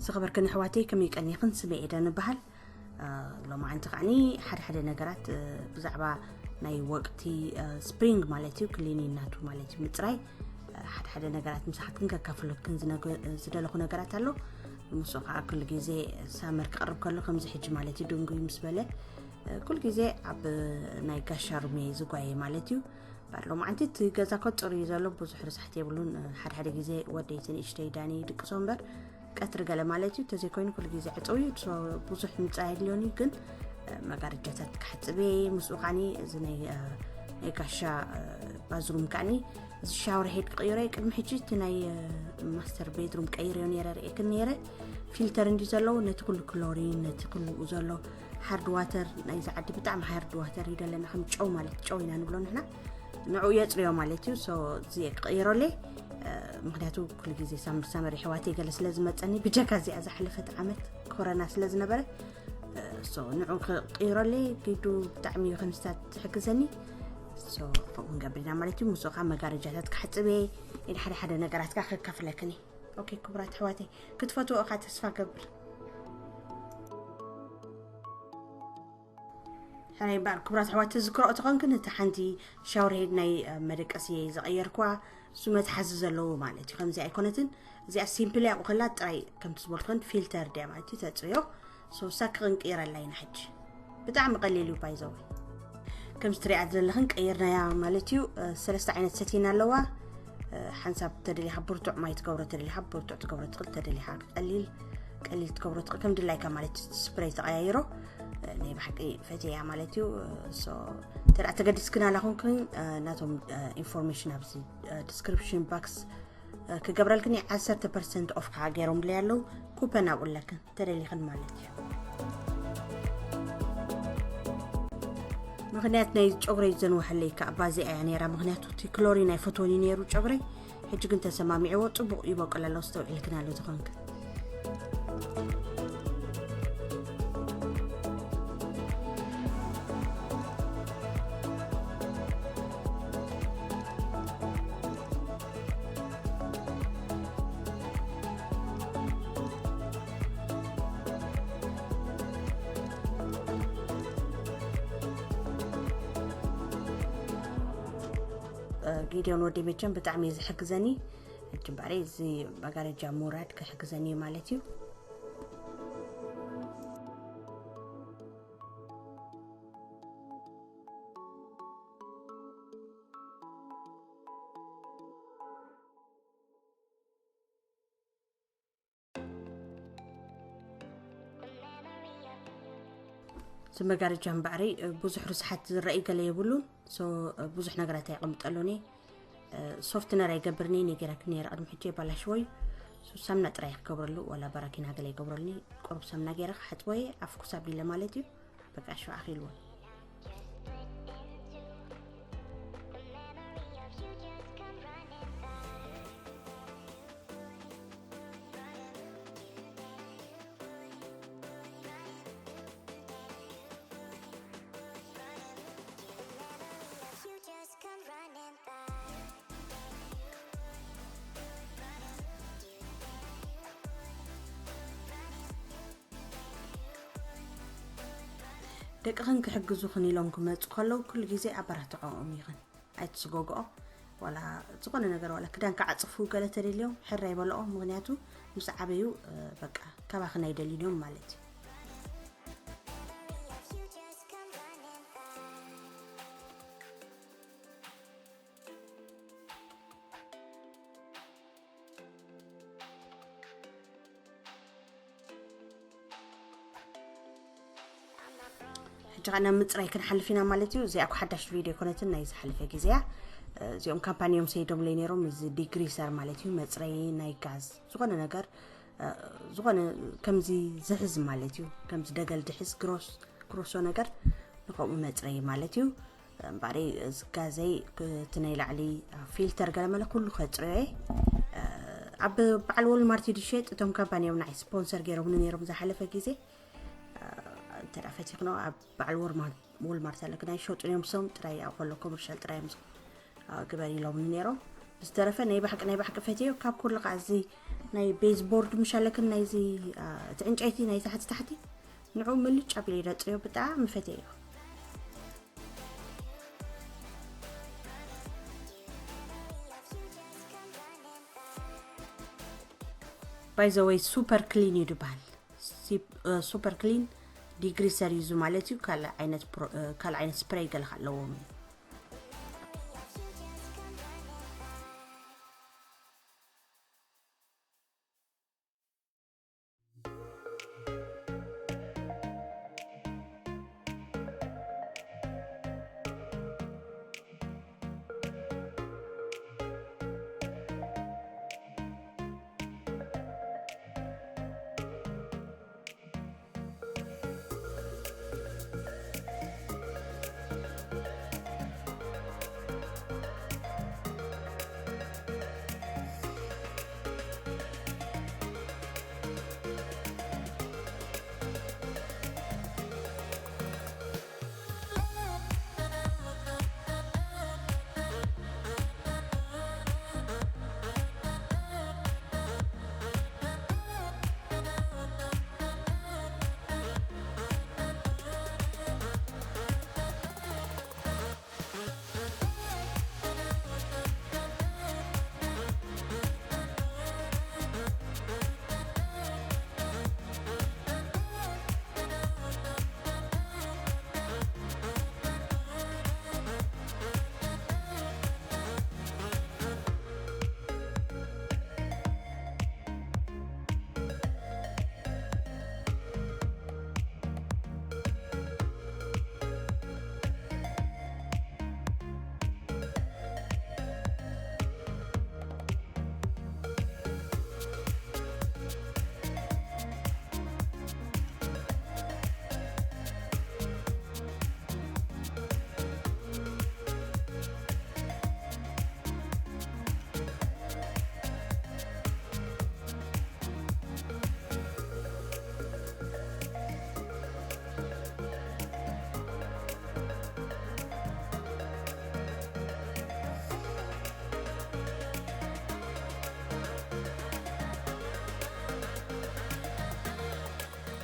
ዝኸበርክን ኣሕዋተይ፣ ከመይ ቀኒኽን? ስመ ኤደን እበሃል። ሎማዓንቲ ከዓኒ ሓደ ሓደ ነገራት ብዛዕባ ናይ ወቅቲ ስፕሪንግ ማለት እዩ፣ ክሊኒን ናቱ ማለት እዩ፣ ምፅራይ፣ ሓደ ሓደ ነገራት ምሳኻትክን ከካፍለክን ዝደለኹ ነገራት ኣሎ። ምስ ከዓ ኩሉ ግዜ ሳመር ክቐርብ ከሎ ከምዚ ሕጂ ማለት እዩ ድንጉይ ምስ በለ፣ ኩሉ ግዜ ኣብ ናይ ጋሻ ሩሜ ዝጓየ ማለት እዩ። ባር ሎማዓንቲ እቲ ገዛ ኮ ፅሩይ ዘሎ፣ ብዙሕ ርሳሕቲ የብሉን። ሓደ ሓደ ግዜ ወደይቲ ንእሽተይ ዳኒ ድቅሶ እምበር ቀትሪ ገለ ማለት እዩ። ተዘይኮይኑ ኩሉ ግዜ ዕፅው እዩ። ብዙሕ ምፃ የድልዮን እዩ፣ ግን መጋረጃታት ክሓፅብ እየ። ምስኡ ከዓኒ እዚ ናይ ናይ ጋሻ ባዝሩም ከዓኒ እዚ ሻወር ሄድ ክቕይሮ እየ። ቅድሚ ሕጂ እቲ ናይ ማስተር ቤድሩም ቀይርዮ ነይረ፣ ርእየክን ነይረ። ፊልተር እንዲ ዘለዎ ነቲ ኩሉ ክሎሪን፣ ነቲ ኩሉ ዘሎ ሃርድ ዋተር፣ ናይዚ ዓዲ ብጣዕሚ ሃርድ ዋተር እዩ ደለና፣ ከም ጨው ማለት ጨው ኢና ንብሎ ንሕና። ንዕኡ የፅርዮ ማለት እዩ። ሶ እዚ ክቕይረለይ፣ ምክንያቱ ኩሉ ግዜ ሳምር ሳመር የሕዋተይ ገለ ስለ ዝመፀኒ፣ ብጀካ እዚኣ ዝሓለፈት ዓመት ኮረና ስለ ዝነበረ፣ ሶ ንዑ ክቕይረለይ ግዱ ብጣዕሚ እዩ ከምስታት ዝሕግዘኒ። ሶ ከምኡ ንገብር ኢና ማለት እዩ። ምስኡ ከዓ መጋረጃታት ክሓፅብ እየ፣ ኢድ ሓደ ሓደ ነገራት ከዓ ከካፍለክን እየ። ኦኬ ክቡራት ኣሕዋተይ፣ ክትፈትዎ እኻ ተስፋ ገብር። ሕራይ እምበኣር ክቡራት ኣሕዋት፣ ትዝክሮ ተኾንክን፣ እቲ ሓንቲ ሻወር ሄድ ናይ መደቀሲ እየ ዝቐየርኳ። እሱ መትሓዚ ዘለዎ ማለት እዩ። ከምዚ ኣይኮነትን። እዚኣ ሲምፕል እያ፣ ከላ ጥራይ ከምቲ ዝበልኩን ፊልተር ድያ ማለት እዩ፣ ተፅርዮ። ሶ እሳ ክንቅይረላ ኢና ሕጂ። ብጣዕሚ ቀሊል እዩ ባይዘወይ። ከምዚ ትሪኣ ዘለኽን ቀይርናያ ማለት እዩ። ሰለስተ ዓይነት ሰቲን ኣለዋ። ሓንሳብ ተደሊኻ ብርቱዕ ማይ ትገብሮ፣ ተደሊኻ ብርቱዕ ትገብሮ ትኽእል፣ ተደሊኻ ቀሊል ቀሊል ትገብሮ ትኽእል፣ ከም ድላይካ ማለት እዩ። ስፕሬይ ተቐያይሮ። ናይ ብሓቂ ፈትያ ማለት እዩ። ሶ እንተ ተገዲስክን ኣላኹንክን፣ ናቶም ኢንፎርሜሽን ኣብዚ ዲስክሪፕሽን ባክስ ክገብረልክን፣ ዓሰርተ ፐርሰንት ኦፍ ከዓ ገይሮምለይ ኣለዉ። ኩፐን ኣብኡ ኣለክን ተደሊኽን ማለት እዩ። ምኽንያት ናይ ጨጉረይ ዘንወሐለይ ከዓ ባዚኣ እያ ነይራ፣ ምኽንያቱ እቲ ክሎሪን ኣይፈትወን እዩ ነይሩ ጨጉረይ። ሕጂ ግን ተሰማሚዕዎ ፅቡቕ ይበቁል ኣሎ፣ ዝተውዒልክን ኣሎ ዝኾንክ። ጌዲዮን ወዲ መቸም ብጣዕሚ እዩ ዝሕግዘኒ። ሕጂ እምበኣር እዚ መጋረጃ ምውራድ ክሕግዘኒ እዩ ማለት እዩ። እዚ መጋረጃ እምበኣሪ ብዙሕ ርስሓት ዝረኣይ ገለ የብሉን። ሶ ብዙሕ ነገራት ኣይቐምጠሉን እየ። ሶፍትነር ኣይገብርን እየ፣ ነጌራክ ነይረ ቅድሚ ሕጂ የባላሽዎ እዩ። ሶ ሳምና ጥራይ ክገብረሉ፣ ዋላ ባራኪና ገለ ይገብረሉኒ። ቁሩብ ሳምና ገይረ ክሓፅቦ እየ፣ ኣፍኩስ ኣቢለ ማለት እዩ። በቃ ሽው ኣኺልዎ። ደቅኽን ክሕግዙኽን ኢሎም ክመፁ ከለዉ ኩሉ ግዜ ኣበራትዕኦም ኢኽን። ኣይትስጎግኦም። ዋላ ዝኾነ ነገር፣ ዋላ ክዳን ክዓፅፉ ገለ ተደልዮም ሕራይ በልኦም። ምኽንያቱ ምስ ዓበዩ፣ እ፣ በቃ ካባኽን ኣይደልዩን እዮም ማለት እዩ። ሕጂ ኸዓ ናብ ምፅራይ ክንሓልፍ ኢና ማለት እዩ። እዚኣ እኮ ሓዳሽ ቪድዮ ኣይኮነትን፣ ናይ ዝሓለፈ ግዜ እያ። እዚኦም ካምፓኒ እዮም ሰይዶምለይ ነይሮም። እዚ ዲግሪሰር ማለት እዩ፣ መፅረዪ ናይ ጋዝ፣ ዝኾነ ነገር፣ ዝኾነ ከምዚ ዝሕዝ ማለት እዩ። ከምዚ ደገል ድሕዝ፣ ግሮስ፣ ግሮሶ ነገር ንኸምኡ መፅረዪ ማለት እዩ። እምበኣር እዚ ጋዘይ እቲ ናይ ላዕሊ ፊልተር ገለ መለ ኩሉ ከፅርዮ እየ። ኣብ በዓል ዎልማርት እዩ ዝሸጥ። እቶም ካምፓኒ እዮም ንዓይ ስፖንሰር ገይሮምኒ ነይሮም ዝሓለፈ ግዜ። እንተ ደኣ ፈቲኽኖ ኣብ በዓል ዎልማርት፣ ዎልማርት ኣለክ ናይ ሸጡ እዮም፣ ሶም ጥራይ ኣብኡ ከሎ ኮመርሻል ጥራይ እዮም፣ እ፣ ግበር ኢሎምኒ ነይሮም። ዝተረፈ ናይ ባሕቂ ናይ ባሕቂ ፈትዮ። ካብ ኩሉ ከዓ እዚ ናይ ቤዝ ቦርድ ምሻለክን ናይዚ እቲ ዕንጨይቲ ናይ ታሕቲ ታሕቲ ንዑ ምልጭ ኣቢለ ይረፅዮ፣ ብጣዕሚ ፈትዮ። By the way, super clean እዩ ዝበሃል። ሱፐር ክሊን ዲግሪ ሰር እዩ ማለት እዩ። ካልእ ዓይነት ስፕሬይ ገለ ኣለዎም እዩ።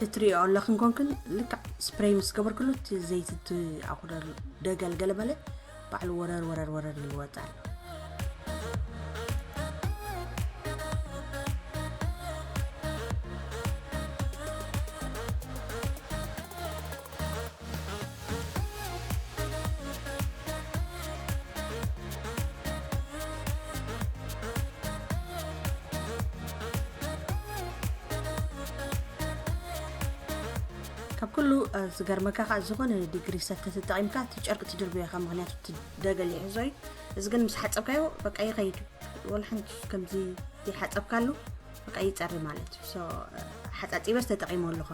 ትትሪኦ ኣለኽን ኮንክን ልክዕ ስፕሬይ ምስ ገበርክሉ እቲ ዘይቲ እቲ ኣኹደር ደገል ገለ በለ ባዕሉ ወረር ወረር ወረር ይልወጥ ኣሎ። ካብ ኩሉ ዝገርመካ ከዓ ዝኾነ ዲግሪ ሰተተጠቂምካ እቲ ጨርቂ ትድርብዮ ኢኻ፣ ምክንያቱ እቲ ደገል ይሕዞ እዩ። እዚ ግን ምስ ሓፀብካዮ በቃ ይኸይድ። ወላ ሓንቲ ከምዚ ዘይሓፀብካሉ በቃ ይፀሪ ማለት እዩ። ሓፃፂበስ ተጠቂሞ ኣለኹ።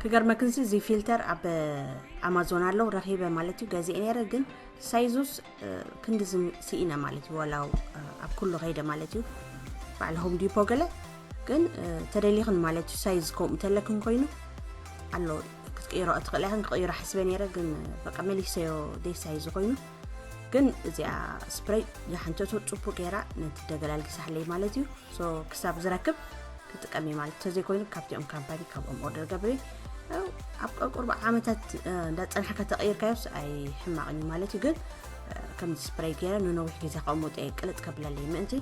ክገርመክንሲ እዚ ፊልተር ኣብ ኣማዞን ኣለዉ ረኺበ ማለት እዩ፣ ገዚኤ ነይረ። ግን ሳይዙስ ክንዲ ስኢነ ማለት እዩ፣ ዋላው ኣብ ኩሉ ከይደ ማለት እዩ። ባዕልኹም ዲፖ ገለ ግን ተደሊኽን ማለት እዩ። ሳይዝ ከምኡ እንተለክን ኮይኑ ኣሎ ክትቅይሮ እትኽእላ ኢኽን። ክቕይሮ ሓስበ ነይረ ግን በቃ መሊሰዮ ደይ ሳይዝ ኮይኑ። ግን እዚኣ ስፕሬይ ዝሓንተቶ ጽቡቅ ገይራ ነቲ ደገላልጊ ሳሕለይ ማለት እዩ። So ክሳብ ዝረክብ ክጥቀም እየ ማለት። ተዘይኮይኑ ካብቲኦም ካምፓኒ ካብኦም ኦርደር ገብሬ ኣብ ቁርብ ዓመታት እንዳጸናሕካ ተቐይርካዮስ ኣይሕማቕን እዩ ማለት እዩ። ግን ከም ስፕሬይ ገይረ ንነዊሕ ግዜ ከቐምጦ እየ፣ ቅልጥ ከብለለይ ምእንቲ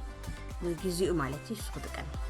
ንግዜኡ ማለት እዩ። እሱ ክጥቀም እየ።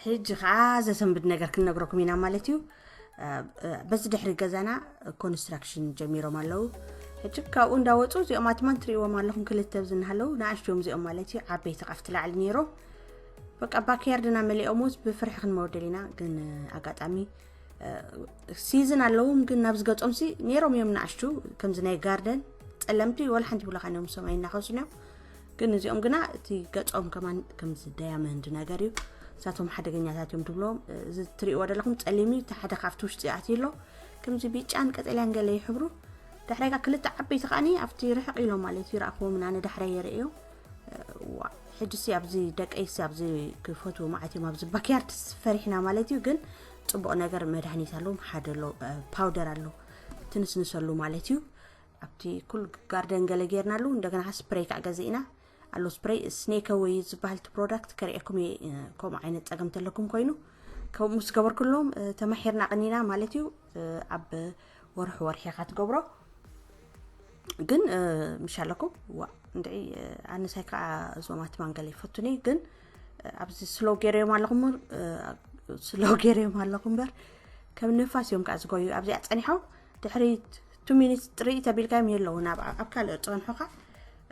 ሕጂ ከዓ ዘሰንብድ ነገር ክንነግረኩም ኢና ማለት እዩ። በዚ ድሕሪ ገዛና ኮንስትራክሽን ጀሚሮም ኣለዉ። ሕጂ ካብኡ እንዳወፁ እዚኦም ኣትማን ትሪእዎም ኣለኹም፣ ክልተ ኣብዚ እናሃለዉ ንኣሽትዮም እዚኦም ማለት እዩ። ዓበይቲ ካብቲ ላዕሊ ነይሮም። በቃ ባክያርድና መሊኦምስ ብፍርሒ ክንመወደል ኢና። ግን ኣጋጣሚ ሲዝን ኣለዎም፣ ግን ናብዚ ገጾምሲ ነይሮም እዮም ንኣሽቱ፣ ከምዚ ናይ ጋርደን ጸለምቲ ወላ ሓንቲ ይብሉኻ እዮም፣ ሰማይ እናኸሱን እዮም። ግን እዚኦም ግና እቲ ገጾም ከማን ከምዚ ዳያመንድ ነገር እዩ። እሳቶም ሓደገኛታት እዮም ትብሎም። እዚ ትሪእዎ ዘለኹም ጸሊም እዩ፣ እቲ ሓደ ካብቲ ውሽጢ ኣትዩ ኣሎ። ከምዚ ቢጫን ቀጠልያን ገለ ይሕብሩ። ዳሕራይ ከኣ ክልተ ዓበይቲ ከኣኒ ኣብቲ ርሕቕ ኢሎም ማለት እዩ፣ ይረኣኽዎም እና ንዳሕራይ የርእዮም። ዋ፣ ሕጂ ሲ ኣብዚ ደቀይ ሲ ኣብዚ ክፈትዎ መዓት እዮም ኣብዚ ባክያርድ ፈሪሕና ማለት እዩ። ግን ጽቡቕ ነገር መድሃኒት ኣለዎም። ሓደ ኣሎ፣ እ፣ ፓውደር ኣሎ ትንስንሰሉ ማለት እዩ። ኣብቲ ኩል ጋርደን ገለ ጌርናሉ። እንደገና ስፕሬይ ከዓ ገዚእና ኣሎ። ስፕሬይ ስኔክ ኣወይ ዝበሃል እቲ ፕሮዳክት ከርእየኩም እየ፣ እ፣ ከምኡ ዓይነት ጸገም ተለኩም ኮይኑ ከምኡ ምስ ገበርኩሎም፣ እ፣ ተማሒርና ቀኒና ማለት እዩ። እ፣ ኣብ ወርሒ ወርሒ ኢኻ ትገብሮ። ግን፣ እ፣ ምሽ ኣለኩም ዋ እንድዒ፣ እ፣ ኣነሳይ ከዓ እዞም ኣትማን ገለ ይፈቱኒ። ግን፣ እ፣ ኣብዚ ስሎው ገይረዮም ኣለኹም፣ እ፣ ስሎው ገይረዮም ኣለኹም እምበር ከም ንፋስ እዮም ከዓ ዝጎዩ። ኣብዚኣ ጸኒሖም ድሕሪ ቱ ሚኒትስ ጥርኢ ተቢልካዮም የለውን፣ ኣብ፣ ኣብ ካልእ ጸንሑኻ።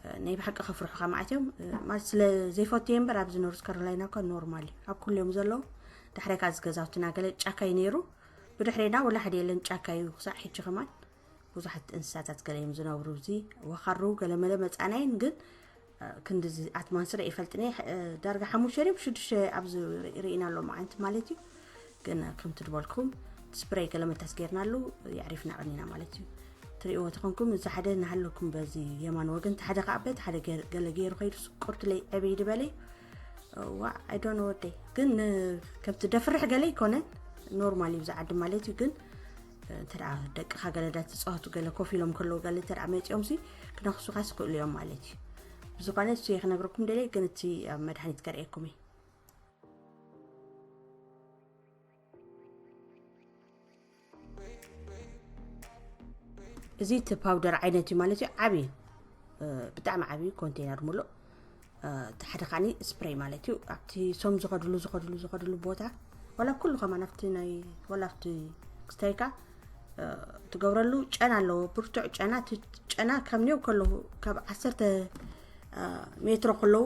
እ፣ ናይ ብሓቂ ከፍርሑኻ ማለት እዮም። እ፣ ማለት ስለ ዘይፈትየ እምበር ኣብዚ ኖርዝ ካሮላይና እኳ ኖርማል እዩ፣ ኣብ ኩሉ እዮም ዘለዉ። ድሕረይ ከዓ እዚ ገዛውትና ገለ ጫካ እዩ ነይሩ። ብድሕሬና ወላ ሓደ የለን፣ ጫካ እዩ ክሳዕ ሕጂ ከማን። ብዙሓት እንስሳታት ገለ እዮም ዝነብሩ። እዚ ወኻሩ ገለመለ መጻናይን ግን፣ እ፣ ክንድዚ ኣትማን ስለ ይፈልጥኒ፣ እ፣ ዳርጋ ሓሙሽተ ድዮም ሽዱሽተ ኣብዚ ርኢና ኣሎ መዓንቲ ማለት እዩ። ግን ከምቲ ዝበልኩም ስፕሬይ ገለመታስ ጌርናሉ የዕሪፍና ቀኒና ማለት እዩ። ትሪእዎ ተኾንኩም እዚ ሓደ እናሃለኩም በዚ የማን ወገን፣ እቲ ሓደ ከዓ በቲ ሓደ ገ-፣ ገለ ገይሩ ከይዱ ስቁርትለይ ዕብይ ድበለይ። ዋ፣ I don't know ወደይ። ግን ን-፣ ከምቲ ደፍርሕ ገለ ይኮነ፣ ኖርማል እዩ ብዛ ዓዲ ማለት እዩ። ግን፣ እ፣ እንተ ደኣ ደቅኻ ገለ ዳ ትጻወቱ ገለ ኮፍ ኢሎም ከለዉ ገለ እንተ ደኣ መጺኦም ሲ ክነኽሱኻ ይኽእሉ እዮም ማለት እዩ። ብዝኾነ እሱ እየ ክነግረኩም ደልየ፣ ግን እቲ ኣብ መድሃኒት ከርእየኩም እየ። እዚ እቲ ፓውደር ዓይነት እዩ ማለት እዩ። ዓብዪ፣ እ፣ ብጣዕሚ ዓብዪ ኮንቴነር ሙሉእ፣ እ፣ እቲ ሓደ ከዓኒ ስፕሬይ ማለት እዩ። ኣብቲ ሶም ዝኸድሉ፣ ዝኸድሉ፣ ዝኸድሉ ቦታ፣ ዋላ ኩሉ ከማን ኣብቲ ናይ፣ ዋላ ኣብቲ ክስታይካ፣ እ፣ ትገብረሉ ጨና ኣለዎ፣ ብርቱዕ ጨና። እቲ ጨና ካብ ኔው ከለዉ፣ ካብ ዓሰርተ፣ እ፣ ሜትሮ ከለዉ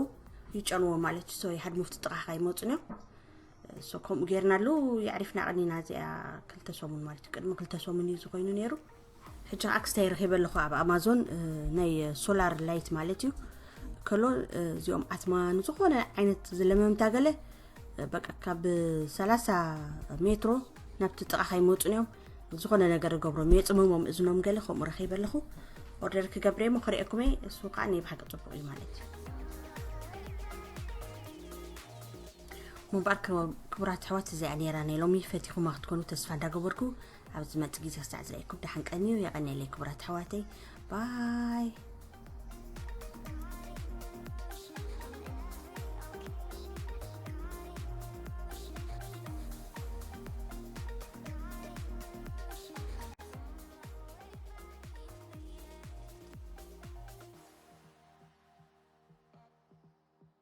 ይጨንዎ ማለት እዩ። ሶ ይሃድሙ ኣብቲ ጥቓኻ ይመፁን እዮም። ሶ ከምኡ ጌርናሉ የዕሪፍና ቀኒና። እዚኣ ክልተ ሰሙን ማለት እዩ፣ ቅድሚ ክልተ ሰሙን እዩ ዝኾይኑ ነይሩ። ሕጂ ከዓ ክስታይ ረኺበ ኣለኹ ኣብ ኣማዞን፣ እ፣ ናይ ሶላር ላይት ማለት እዩ። ከሎ፣ እ፣ እዚኦም ኣትማ ንዝኾነ ዓይነት ዝለመምታ ገለ፣ እ፣ በቃ ካብ ሰላሳ ሜትሮ ናብቲ ጥቓ ከይመፁን እዮም። ዝኾነ ነገር ገብሮም የፅምሞም እዝኖም ገለ ከምኡ ረኺበ ኣለኹ። ኦርደር ክገብረ እሞ ክርእየኩም እየ። እሱ ከዓ ናይ ብሓቂ ፅቡቕ እዩ ማለት እዩ። ምንባር ክቡራት ኣሕዋት፣ እዚኣ ነይራ ናይ ሎሚ። ፈቲኹማ ክትኮኑ ተስፋ እንዳገበርኩ፣ ኣብ ዝመጽእ ግዜ ክሳዕ ዝረኣየኩም ደሓን ቀንዩ። የቐንየለይ ክቡራት ኣሕዋተይ። ባይ።